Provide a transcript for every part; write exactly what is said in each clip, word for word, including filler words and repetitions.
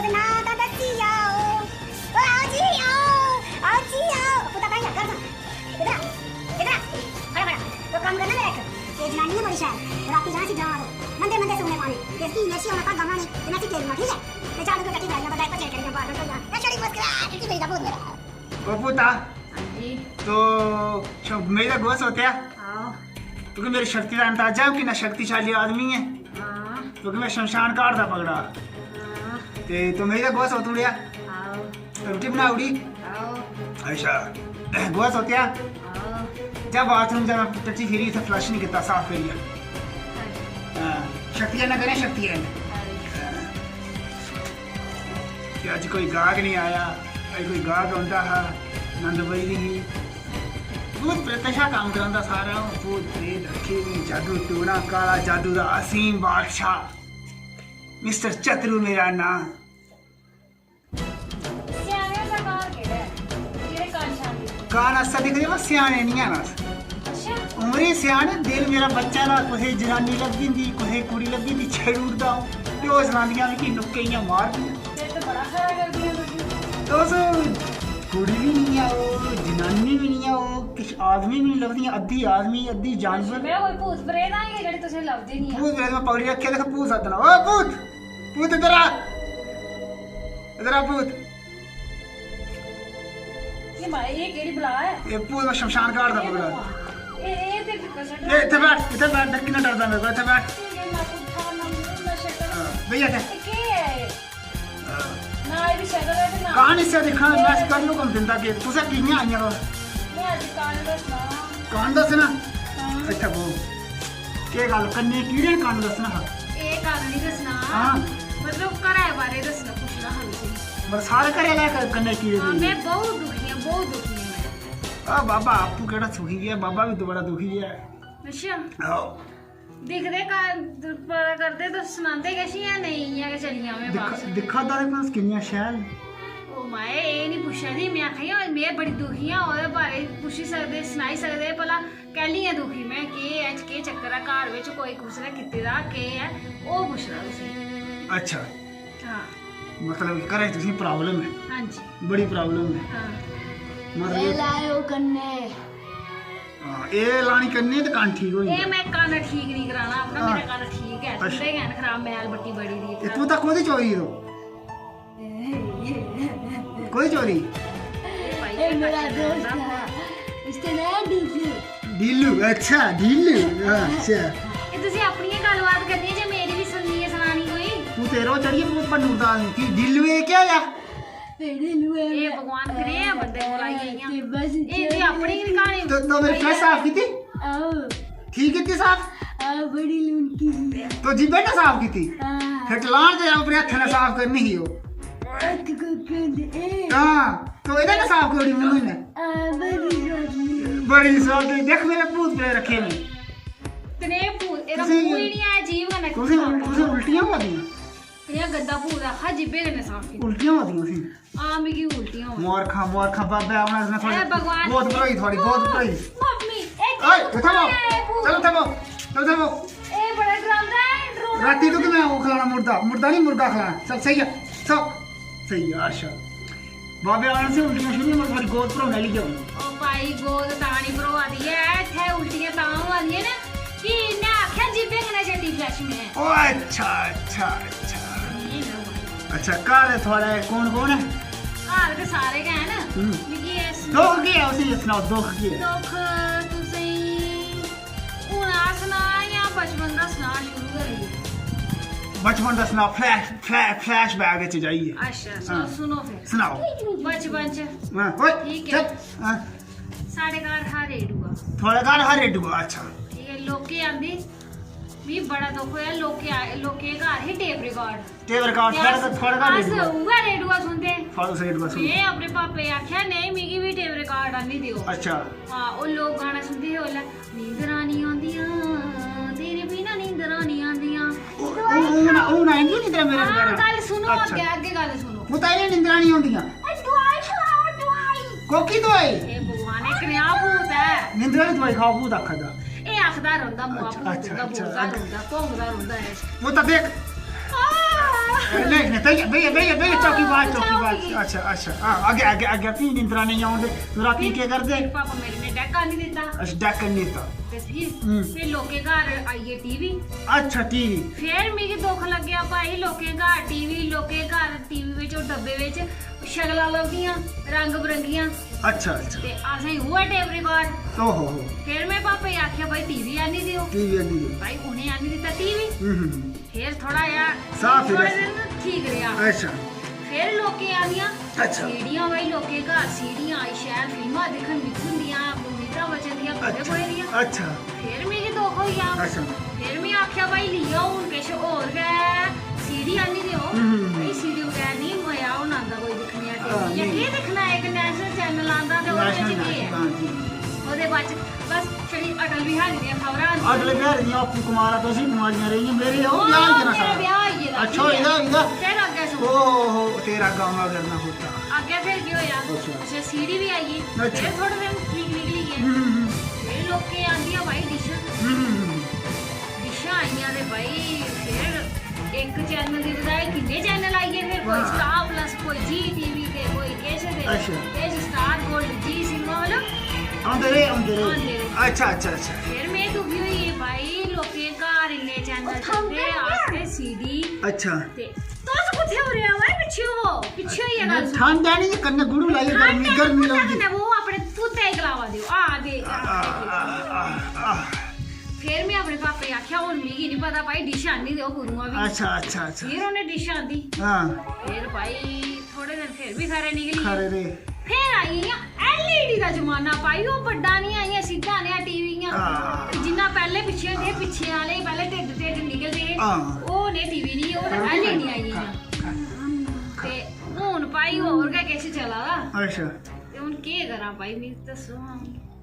ना तो दस्सी आओ। ओ आओ जी, आओ। आओ जी, आओ। पुता भाई, घर सुन। इधर आ। इधर आ। खड़ा, खड़ा। तो काम करना मेरा एक। ये जनानी है बड़ी शैल। राती जाना सी जाओ। मंदे, मंदे सुनने पाने। इसकी ऐसी औरत का गमा नहीं। तो मैं सी तेरी माँ, ठीक है? तो झाड़ू के कटी जाएगा, बताए पचे करेगा, बाहर निकल जा। ए, छड़ी मुस्कुरा, टूटी गई का भूत मेरा। ओ पुता। हाँ जी। तो श-, मेरी तो गोस होते हैं। हाँ। क्योंकि मेरी शक्ति का अंदाजा है कि ना शक्तिशाली आदमी है। हाँ। क्योंकि मैं शमशान घाट दा पकड़ा। हाँ। ते तो मेरी तो गोस होत उड़िया। हाँ। रुट्टी बना उड़ी। हाँ। अच्छा। गोस होते हैं। हाँ। जा बाथरूम जा, टट्टी फिरी इत्थै फ्लश नहीं किता, साफ करियै। हाँ। हाँ। शक्ति ना करें, शक्ति है। हाँ। कि अज्ज कोई गाहक नहीं आया, अज्ज कोई गाहक औंदा हा, नंद बई दी ही। भूत प्रेत शा कम्म करांदा सारा, ओह् भूत प्रेत रक्खे दे, जादू टोना, काला जादू दा असीम बादशाह, मिस्टर चतरू मेरा नांऽ। स्याने दा घर केह्ड़ा ऐ? जेह्ड़े कन्न शान दिखदे। कन्न अस दिखदे, पर स्याने निं हैन अस। अच्छा। उमरी स्याने, दिल मेरा बच्चा ना, कुसै जनानी लब्भी जंदी, कुसै कुड़ी लब्भी जंदी, छेड़ी ओड़दा अ'ऊं। ते ओह् सनांदियां मिगी नुक्के इ'यां मारदियां। फिर ते बड़ा खरा करदियां तुस। तुस कुड़ी बी निं ऐ ओ, जनानी बी निं ऐ ओ, किश आदमी बी निं लभदियां, अद्धी आदमी, अद्धी जानवर। में कोई भूत प्रेत आं गै जेह्ड़े तुसें लभदे निं ऐ। भूत प्रेत में पकड़ी रक्खे, दिक्ख भूत सद्दना। ओ भूत! भूत इद्धर आ। इद्धर आ भूत। ये माए, ये केह्ड़ी बला ऐ? ये भूत में शमशान घाट दा पकड़ा। ये, ये ते फिर कसर ए, इत्थै बैठ, इत्थै बैठ, डर किन्ना डरदा मेरे कोला, इत्थै बैठ। ये ना कुत्था, ना मुंह, ना शक्ल। हाँ, बेही जा इत्थै। ये केह् ऐ? हाँ। ना एह्दी शक्ल ऐ ते ना कहानी से दिक्खना, मैं इस कर नु कम दिंदा के तुसें कियां आइयां तुस? मैं अज्ज कन्न दस्सना। कन्न दस्सना? हाँ। इत्थै बौह्। केह् गल्ल, कन्नै कीड़े न, कन्न दस्सना हा? एह् कन्न निं दस्सना। हाँ। मतलब, घरै बारै दस्सना, पुच्छना हा तुसें। मतलब, सारे घरै आह्ले क-, कन्नै कीड़े हाँ, पेदे? मैं बहुत दुखी आं, बहुत दुखी आं मैं। आ, बाबा आपूं केह्ड़ा सुखी ऐ, बाबा बी बड़ा दुखी ऐ। अच्छा। आओ। दिखदे घर, पता करदे, तुस सनांदे किश जां नेईं, इ'यां गै चली जां में दिक्खा, बापस? दिक्खा दा ते तुस किन्नियां शैल। ओ माए, एह् निं पुच्छा दी, में आखा दी आं, में बड़ी दुखी आं, ओह्दे बारे च पुच्छी सकदे, सनाई सकदे, भला कैह्ली ऐ दुखी में, केह् ऐ, केह् चक्कर ऐ घर बिच, कोई कुसै ने कीते दा केह् ऐ, ओह् पुच्छना तुसें। अच्छा। हां। मतलब घरै च तुसें problem ऐ? हां जी। बड़ी problem ऐ? हां। मतलब एह् लाएओ कन्नै। हां, एह् लानी कन्नै ते कन्न ठीक होई जंदा। एह् में कन्न ठीक निं कराना अपना, हां। मेरा कन्न ठीक ऐ। अच्छा। तुं'दे गै न खराब, मैल बट्टी बड़ी दी। ते तूं तां कोह्दी चोरी तूं? कोह्दी चोरी? एह् भाई, एह् मेरा दोस्त हा, इसका नाम डीलू। डीलू, अच्छा, डीलू, अच्छा। एह् तुसें अपनी गै गल्लबात करनी ऐ जां मेरी बी सुननी ऐ, सनानी कोई? तूं तेरे पर चढ़ियै मूंह भन्नी ओड़दा, की डीलू एह् केह् होआ? एह् डीलू ऐ। एह् भगवान कनेह् बंदे कोल आई गेइयां। ते बस एह् ते अपनी गै क्हानी ते, तो मेरी फ्लश साफ कीती? आओ। ठीक कीती साफ? आओ, बड़ी लूनकी ही। तो जीभै ने साफ कीती? हां। फिर टलान ते अपने हत्थै ने साफ करनी ही ओह्। हत्थ को केह् होंदे? एह्। हां, तो एह्दे ने साफ करी ओड़ी मूंह ने। हां, बड़ी सोआदली। बड़ी सोआदली। देख मेरे भूत पे रक्खे ने। कनेह् भूत? एह्दा तुसें मूंह ही निं ऐ, जीभ कन्नै तुसें, तुसें उल्टियां होआ दियां? कनेहा गंदा भूत ऐ, आखा जीभे कन्नै साफ कीता। उल्टियां होआ दियां तुसें? हां, मिगी उल्टियां होआ दियां। मुबारखां, मुबारखां, बाबे आमना ने थुआढ़ी ऐ भगवान। गोद भरोई, थुआढ़ी गोद भरोई। मम्मी, एह् ओए, कुत्थै भूत ऐ, भूत? चलो, उत्थै बौह्। चलो, उत्थै बौह्। एह् बड़ा डरांदा ऐ, डराउना राती तूं कि'यां ओह् खलाना मुर्दा? मुर्दा निं, मुर्गा खलाना। चल, सेई जा। सौ। सेई जा, अच्छा। बाबे आमना से उल्टियां शुरू होई, मगर थुआढ़ी गोद भरोने आह्ली ऐ हून। ओ भाई, गोद तां निं भरोआ दी ऐ, इत्थै उल्टियां तां होआ दियां न कि इन्नै आखेआ जीभे कन्नै छड्डी फ्लैश में। ओ अच्छा, अच्छा, अच्छा। एह् ना होआ। अच्छा, घर थुआढ़े कौन कौन ऐ? घर ते सारे गै हैन। हम्म। मिगी एह् सनाओ। दुख केह् ऐ, उसी सनाओ, दुख केह् ऐ? दुख तुसेंगी हून अस सनां जां बचपन दा सनां शुरू करियै? बचपन दा सनाओ, फ्लैश, फ्लैश, फ्लैशबैक च जाइयै। अच्छा, सुनो, हां। सुनो फिर। सनाओ। बचपन च हां, ओए, ठीक ऐ। चुप। हां। साढ़े घर हा रेडुआ। थुआढ़े घर हा रेडुआ, अच्छा। ठीक ऐ, लोकें आंदी, मिगी बड़ा दुख होआ, लोकें आए, लोकें दे घर हे टेप रिकार्ड। टेप रिकार्ड, ते थुआढ़े अस, घर, थुआढ़े घर अस रेडुआ। उ'ऐ रेडुआ सुनदे हे। थुआढ़े उस रेडुआ सुनदे। में अपने पापे गी आखेआ, "नेईं, मिगी बी टेप रिकार्ड आह्नी देओ।" अच्छा। हां, ओह् लोक गाना सुनदे हे उसलै, "नींदरां निं औंदियां, तेरे बिना नींदरां निं औंदियां।" ओह्, ओह्, ओह् ना, ओह् ना, इं'दी नींदरां मेरे हां, बगैर। गल्ल सुनो, अच्छा। अग्गें, अग्गें गल्ल सुनो। पुत्ता, इ'नें नींदरां निं औंदियां। ए, दोआई खलाओ, दोआई। कोह्की दोआई? ए भगवान, एह् कनेहा भूत ऐ? नींदरां दी दोआई खाओ, भूत आखा दा। एह् आखदा रौंह्दा, मुआ अच्छा, भूत अच्छा, दा अच्छा। बोलदा रौंह्दा, भौंकदा रौंह्दा ऐ। पुत्ता, देख। आ! नेईं, नेईं, बेहियै, बेहियै, बेहियै, बेहियै, चौकी बाज, चौकी बाज। अच्छा, अच्छा, हां, अग्गें, अग्गें, अग्गें फ्ही निंदरा नेईं औन ते रातीं केह् करदे? पापा मेरे ने डैक आह्नी दित्ता। अच्छा, डैक आह्नी दित्ता। ते फिर, हम्म। फिर लोकें घर आई गे टीवी। अच्छा, टीवी। फिर मिगी दुख लग्गेआ भाई, लोकें घर टीवी, लोकें घर टीवी बिच, ओह् डब्बे बिच शकलां लभदियां, रंग बरंगियां। अच्छा, अच्छा। ते असें उ'ऐ टेप रिकॉर्ड। ओहो हो। फिर में पापे गी आखेआ, "भाई, टीवी आह्नी देओ।" टीवी आह्नी देओ। भाई, उ'नें आह्नी दित्ता टीवी। हम्म, हम्म, हम्म। फिर थोह्ड़ा जेहा, साह् फिरेआ। थोह्ड़े दिन ठीक रेहा। अच्छा। फिर लोकें आनियां अच्छा। सीडियां, भाई, लोकें घर सीडियां आई, शैल फिल्मां दिक्खन मिगी होंदियां, अमिताभ बच्चन दियां, कोई अच्छा। कोई दियां। अच्छा। फिर मिगी दुख होई गेआ। अच्छा। फिर में आखेआ, "भाई, लेई आओ, हून किश होर गै सीडी आह्नी देओ।" हम्म। भाई, सीडी बगैर निं मजा होना आंदा कोई दिक्खने दा हां, टीवी। नेईं। केह् दिक्खना, इक नेशनल चैनल आंदा ते ओह्दे बिच नेशनल केह् ऐ? हां जी। ओह्दे बाद च बस छड़ी अटल बिहारी दियां खबरां आंदियां। अटल बिहारी दियां आपूं कुमारा, तुस बी कुमारियां रेहियां। मेरे ओह् ओह् ब्याह् होई गेदा मेरा साढ़ा। ब्याह् होई गेदा। अच्छा, होई गेदा, होई गेदा। फिर अग्गें सुनो। ओहो, तेरा गामा करना होता। अग्गें फिर केह् होया? अच्छा। अच्छा, सीडी बी आई गेई। अच्छा। फिर थोह्ड़े दिन ठीक निकली गे। हम्म, हम्म, हम्म। फिर लोकें आंदियां भाई डिशां। हम्म, हम्म, हम्म। डिशां आइयां ते भाई फिर इक चैनल दी बजाए किन्ने चैनल आई गे, फिर कोई हां। स्टार प्लस, कोई जी टीवी ते कोई किश ते अच्छा। किश स्टार गोल्ड, जी सिनेमा, मतलब औंदे रेह्, औंदे रेह्। औंदे रेह्। अच्छा, अच्छा, अच्छा। फिर में दुखी होई गेई, भाई, लोकें घर इन्ने चैनल चलदे, अस ते सीडी। अच्छा। ते तुस कुत्थै हो रेहा, ओए, पिच्छे हो, पिच्छे होइयै गल्ल सुनो। ठंड ऐ नी, कन्नै गुड़ू लाइयै गर्मी, ठंड ऐ, गर्मी कुत्थै लगदी। कन्नै वो अपने पुत्तै गी गलावा देओ, आ दे, आ, आ, आ, आ, आ। फिर में अपने पापे गी आखेआ, "हून मिगी निं पता भाई, डिश आह्नी देओ कुतुआं बी।" अच्छा, अच्छा, अच्छा। फिर उ'नें डिश आंदी। हां। फिर भाई थोह्ड़े दिन फिर बी खरे निकली गे। खरे रेह्। फिर आई गेइयां एलईडी दा जमाना भाई, ओह् बड्डा नेहा, इ'यां सिद्धा नेहा टीवी इ'यां। हां। जिन्ना पैह्लें पिच्छें होंदे हे, पिच्छें आह्ले पैह्लें ढिड्ड, ढिड्ड निकलदे हे। हां। ओह् नेह् टीवी निं, ओह् ते एलईडी आई गेइयां। ते हून भाई होर गै किश चला दा। अच्छा। ते हून केह् करां भाई, मिगी दस्सो हां।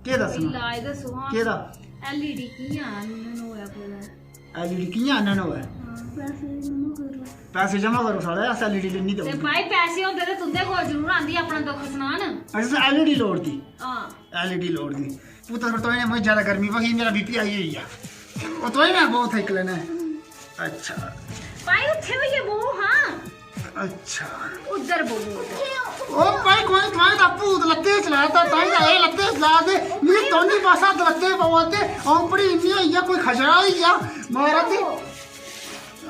केह् दस्सना? कोई इलाज दस्सो हां। केह्दा? एलईडी कि'यां आह्नन होऐ कुतै? एलईडी कि'यां आह्नन होऐ? हां, पैसे जमा करो। पैसे जमा करो साढ़े, अस एलईडी लेनी ते देऊंगे। भाई, पैसे होंदे ते तुं'दे कोल जरूर आंदी, अपना दुख सनान। अच्छा, एलईडी लोड़दी? हां। एलईडी लोड़दी। पुत्तर, तोहे ने मैं ज्यादा गर्मी भखी, मेरा बीपी हाई होई गेआ। ओह् तोहे ने बहुत थक लेना है। अच्छा। भाई, उत्थे होइयै बौह् हां। अच्छा। उद्धर बौह्। ओ भाई, कोई, कोई दा भूत लत्ते चला दा, ताई दा एह् लत्ते चला दे। मिगी तोंडी पासा लत्ते पवा दे। अ'ऊं बड़ी इन्नी होई गेआ, कोई खचरा होई गेआ। मारा ते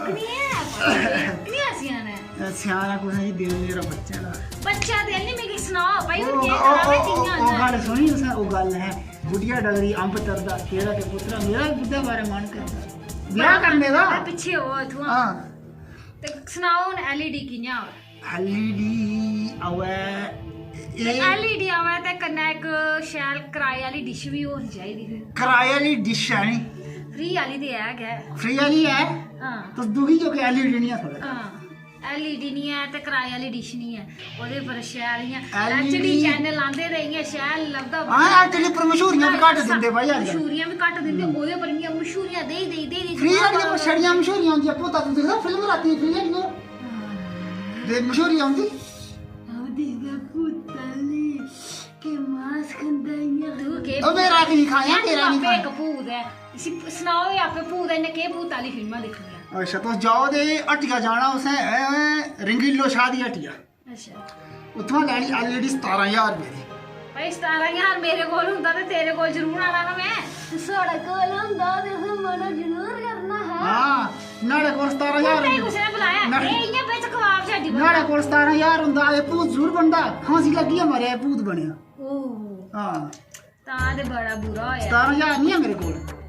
कनेहा ऐ भाई? कनेहा स्याना ऐ? स्याना कुसै गी देने, मेरा बच्चा दा। बच्चा ते निं, मिगी सनाओ भाई, ओह्, हून केह् ओह्, करां में, ओह्, कि'यां ओह् आह्नां? गल्ल सुनी तुसें, ओह् गल्ल है, बुढ़िया डगरी अम्ब तरदा, केह्ड़ा ते पुत्तरा, मेरा बी बुड्ढे बारै मन करदा ब्याह् करने दा। पिच्छे हो इत्थुआं। हां। ते सनाओ हून एलईडी कि'यां आवै? एलईडी आवै, ते एह् एलईडी आवै ते कन्नै इक शैल कराए आह्ली डिश बी होनी चाहिदी फिर। कराए आह्ली डिश है नी? फ्री आह्ली ते है गै। फ्री आह्ली है? हां। तुस दुखी हो कि एलईडी निं ऐ थुआढ़े घर? हां, एलईडी निं ऐ ते कराए आह्ली डिश निं ऐ। ओह्दे पर शैल इ'यां एलईडी एचडी चैनल आंदे ते इ'यां शैल लभदा। हां, एचडी पर मशहूरियां बी घट्ट दिंदे भाई अजकल। मशहूरियां बी घट्ट दिंदे, ओह्दे पर इ'यां मशहूरियां देई, देई, देई, देई फ्री आह्लियां पर छड़ियां मशहूरियां होंदियां, पोता तूं दिखदा फिल्म रातीं फ्री आह्लियां? ते मशहूरी औंदी? अ'ऊं दिखदा भूत आह्ली, के मास खंदा इ'यां। तूं केह् ओ मेरा की खाया, तेरा निं खाया। इक भूत ऐ, इसी सनाओ एह् आपे भूत ऐ, इन्नै केह् भूत आह्ली फिल्मां दिक्खनियां? अच्छा, तुस जाओ ते हट्टिया जाना, उसें, ऐ, रंगीलो शाह दी हट्टिया। अच्छा। उत्थुआं लैनी एलईडी सतारां ज्हार रपेऽ दी। भाई, सतारां ज्हार मेरे कोल होंदा ते तेरे कोल जरूर आना हा मैं। साढ़े कोल होंदा ते असें मना जरूर करना हा। हां, न्हाड़े कोल सतारां ज्हार उत्थै होंदे। कुसै ने बलाया? ना। एह् इ'यां बिच कबाब छड्डी न्हाड़े कोल सतारां ज्हार होंदा, एह् भूत जरूर बनदा। फांसी लग्गियै मरेआ, एह् भूत बनेआ। ओहो। हां। तां ते बड़ा बुरा होआ। सतारां ज्हार निं ऐ मेरे कोल।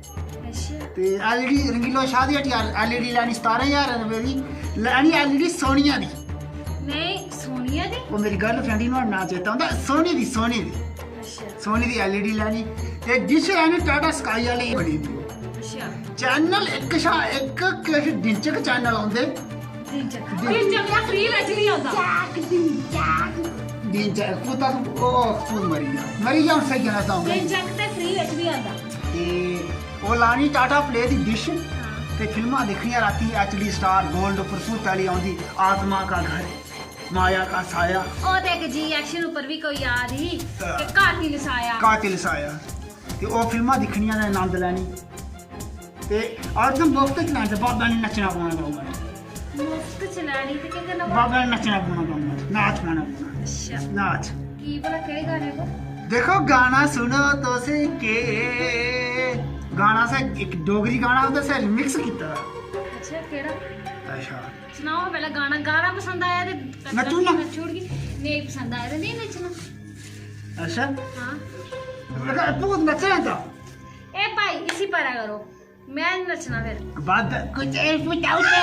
अच्छा। ते एलईडी रंगीलो शाह दी हट्टिया एलईडी लैनी सतारां ज्हार रपेऽ दी, लैनी एलईडी सोनिया दी। नेईं, सोनिया दी? ओह् मेरी गर्लफ्रेंड ही, नुहाड़ा नांऽ चेता औंदा, सोनी दी, सोनी दी। अच्छा। सोनी दी एलईडी लैनी। ते डिश लैनी टाटा स्काई आह्ली बनी दी ओह्। अच्छा। चैनल इक शा इक किश डिंचक चैनल औंदे। डिंचक। डिंचक। डिंचक दा फ्री बिच बी औंदा। डिंचक, डिंचक। डिंचक, पुत्ता तू, ओह्, तू मरी जा। मरी जा, हून स्हेई गल्ल सनाओ। डिंचक ते फ्री बिच बी औंदा। ते ओह् लानी टाटा प्ले दी डिश। हां। ते फिल्मां दिक्खनियां रातीं एचडी स्टार गोल्ड उप्पर, भूत आह्ली औंदी, आत्मा का घर, माया का साया। ओह् ते इक जी एक्शन उप्पर बी कोई आ दी ही, हां। ते कातिल साया। कातिल साया। ते ओह् फिल्मां दिक्खनियां ते नंद लैनी। ते अर्थ मुफ्त च नंद, बाबा ने नच्चना पौना दो मिंट। मुफ्त चलानी ते केह् करना? बाबा ने नच्चना पौना, बाबा ने नाच गाना पौना। अच्छा, नाच। की भला, केह्ड़े गाने पर? देखो, गाना सुनो तुस के, गाना से एक डोगरी गाना होंदा, से रिमिक्स कीता दा। अच्छा, केह्ड़ा? अच्छा। सनाओ पैह्लें, गाना, गाना पसंद आया ते नच्चू ना। नच्ची ओड़गी, नेईं पसंद आया ते नेईं नच्चना। अच्छा। हां। लगा, तू नच्चना था। ए भाई, इसी परा करो, मैं नी नच्चना फिर। बाबा कुछ ऐ बताओ ना।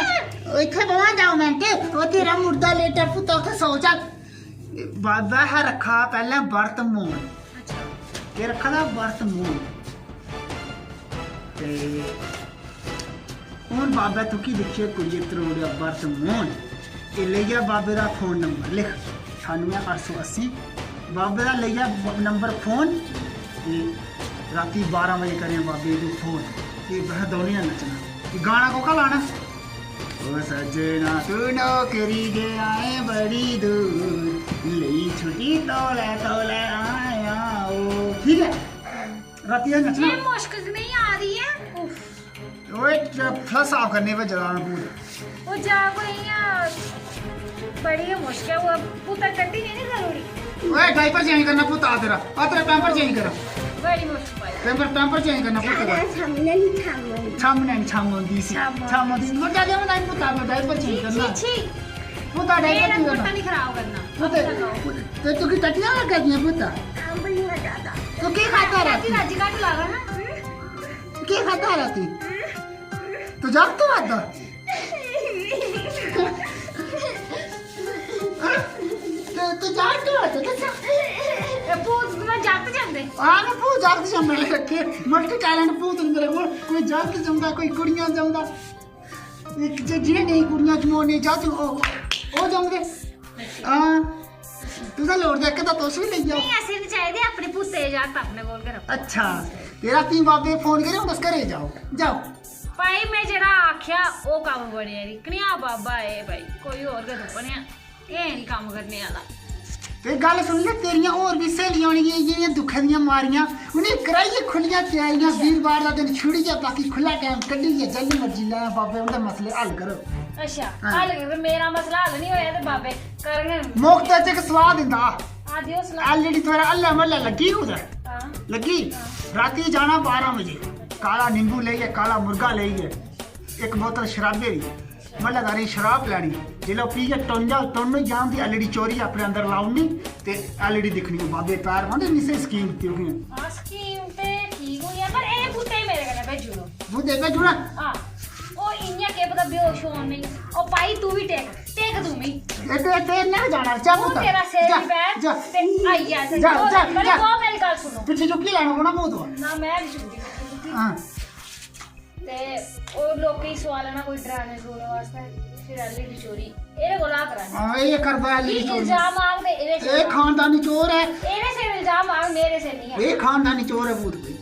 इत्थै बवा जाओ मैं ते, ओ तेरा मुर्दा लेटा पुत्ता, उत्थै सौ जा। बाबा हा रक्खा पैह्लें बर्त मून। अच्छा। केह् रक्खा दा? बर्त मून। ते हून बाबा तुकी दिक्खियै कुड़िये त्रोड़ेआ बर्त मून। ते लेई जा बाबे दा फोन नंबर, लिख, अठानुऐ अट्ठ सौ अस्सी। बाबे दा लेई जा नंबर फोन। ते राती बारां बजे करें बाबे गी फोन। ते असें दौनें जनें नच्चना। ते गाना कोह्का लाना? ओ सज्जना, तू नौकरी गया है बड़ी दूर, लेई छुट्टी तौले तौले आया ओ। ठीक ऐ, राती असें नच्चना। ये मुश्क कनेही आ दी ऐ। उफ। ओए, थोड़ा साफ करने पर जरा भूत। ओह् जा कोई इ'यां बड़ी गै मुश्क ऐ, ओह् पुत्तर टट्टी नेईं ना करी ओड़ी। ओए, डायपर चेंज करना पुत्ता तेरा। आ तेरा पैम्पर चेंज करा। बड़ी मुश्क पाई। पैम्पर, पैम्पर चेंज करना पुत्ता तेरा। छामने नहीं छामने। छामने नहीं, छाम होंदी सी। छाम होंदी। छाम होंदी। मुर्गा दे बनाई पुत्ता में डायपर चेंज करना। छी, छी। पुत्ता डायपर मेरा चेंज दुपट्टा करना। नहीं खराब करना। पुत्ते, ते तुकी टट्टियां लगा दियां पुत्ता। आंबल लगा था। तू की खाता राती रहती? राजी घट लागा ना। तू की खाता रहती? तू जाग तो आता? तू, तू जाग तो आता? कैसा? ए भूत में जागत जंदे। हां, मैं भूत जागत जम्मे रखे। मल्टी टैलेंट भूत न मेरे कोल। कोई जागत जमदा, कोई कुड़ियां जमदा। इक जे जि'नें नेईं कुड़ियां जमोने जागत, ओह्, ओह् जमदे। हां, तुसें लोड़दे इक तां तुस बी लेई जाओ। नहीं, ऐसे नहीं चाहिए, अपने भूते जागत अपने कोल गै रखो। अच्छा, ते रातीं बाबे फोन करे, हून तुस घरै जाओ, जाओ। भाई, में जेह्ड़ा आखेआ, ओह् कम्म बनेआ निं। कनेहा बाबा ऐ भाई, कोई होर गै तुप्पने आं। एह् निं कम्म करने आह्ला। ते गल्ल सुन ले, तेरियां होर बी स्हेलियां होनियां, इ'यै जेहियां दुक्खै दियां मारियां, उ'नें कराइयै खु'ल्लियां त्यारियां, वीरवार दा दिन छुड़ियै बाकी खु'ल्ला टैम कड्ढियै जैल्लू मर्जी लै बाबे, उं'दे मसले हल करो। अच्छा, हां। हल कर, मेरा मसला हल निं होया ते बाबे करङन। मुफ्त च इक सलाह दिंदा, आ देओ सलाह। एलईडी थुआढ़े हल्लै म्हल्लै लग्गी कुतै? हां। लग्गी? रातीं जाना बारां बजे, काला नींबू लेइयै, काला मुर्गा लेइयै, इक बोतल शराबे दी, म्हल्लेदारें गी शराब पलैनी। जिसलै ओह् पी गै टुन्न जा, टुन्न होई जा, उं'दी एलईडी चोरी अपने अंदर लाई ओड़नी ते एलईडी दिक्खनी। ओह् बाबे पैर पांदे, निं स्हेई स्कीम दित्ती उ'नें। हां, स्कीम ते ठीक होई ऐ, पर एह् बूटे मेरे कन्नै भेजी ओड़ो। बूटे भेजी ओड़ां? हां, ओह् इ'यां केह् पता बेहोश होन नेईं। ओह् भाई, तू बी टेक, टेक तू बी। ए, ते, ते इ'यां गै जाना, जा तू पुत्तर, तेरा सिर जा, बी पैर जा। ते आई जा इत्थै। जा, ओह् जा, पैह्लें जा। ओह् मेरी गल्ल सुनो। पिच्छे चुक्की लैना पौना भूत। ना, में बी चुकदी, चुकदी। हां। ते ओह् लोकें गी सोआलना कोई डराने डरूने वास्तै, फिर एलईडी चोरी एह्दे कोला करानी। हां, एह् करदा एलईडी एह् चोरी। इल्जाम आग ते एह्दे सिर एह् लाना। खानदानी चोर ऐ। एह्दे सिर इल्जाम आग, मेरे सिर निं ऐ। एह् खानदानी चोर ऐ भूत कोई।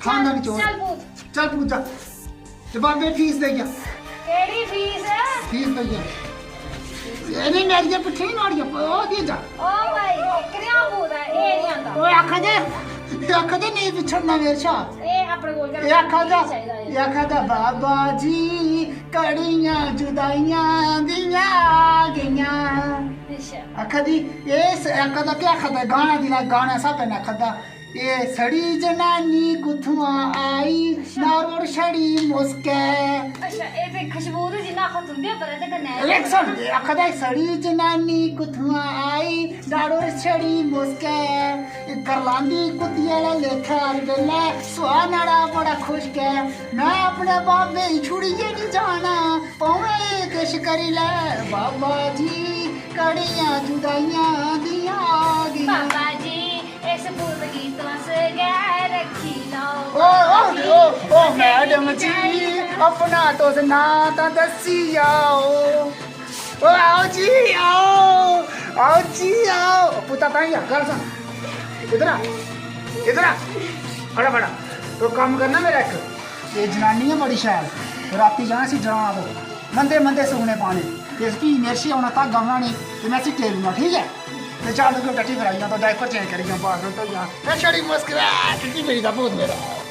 खानदानी चोर। चल भूत। चल पूत जा। ते बाबे फीस देई जा। केह्ड़ी फीस? फीस देई जा। एह् नहीं मेरी पिट्ठी नहीं मारी, ओह् दी जा। ओ भाई, कनेहा भूत ऐ? एह् निं आंदा। ओए आखा दे, एह् आखा दे नहीं पिछड़ना मेरे शा। एह् अपने कोल गै एह् आखा दा, चाहिदा एह्। एह् आखा दा बाबा जी कड़ियां जुदाइयां दियां आ गइयां। अच्छा। आखा दी, एह् स-, आखा दा केह् आखा दा? गाना दिला, गाना स्हाबै ने आखा दा, एह् सड़ी जनानी कुत्थुआं आई, ना रोड़ छड़ी मुस्कै। अच्छा, एह् ते खुशबू ते जिन्ना आखो तुं'दे उप्पर ऐ ते कन्नै लिख सुन, एह् आखा दा, सड़ी जनानी कुत्थुआं आई, ना रोड़ छड़ी मुस्कै। एह् करलांदी कुत्तियै आह्ला लेखा हर बेल्लै, सुआह् नाड़ा बड़ा खुश्क ऐ। में अपने बाबे गी छुड़ियै निं जाना, भामें किश करी लै बाबा जी, कड़ियां जुदाइयां दियां आ गइयां। बाबा जी, इस भूत गी तुस गै रक्खी लैओ। ओ, ओ, ओ, ओ, मैडम जी, अपना तुस नांऽ तां दस्सी जाओ। ओ, आओ जी, आओ, आओ जी, आओ। पुत्ता, तां ही आ, गल्ल सुन। इद्धर आ, इद्धर आ। फड़ा, फड़ा। तो कम्म करना मेरा इक। एह् जनानी ऐ बड़ी शैल। रातीं जाना इसी जनाब। मंदे मंदे सुखने पाने। ते इस फ्ही मेरे शे औना धागा बनाने ते में इसी टेलना, ठीक ऐ? ते चार लोकें टट्टी कराई जां, तो डायपर चेंज करी जां, बाथरूम धोई जां। में छड़ी मुस्करा, टट्टी पेई दा भूत मेरा।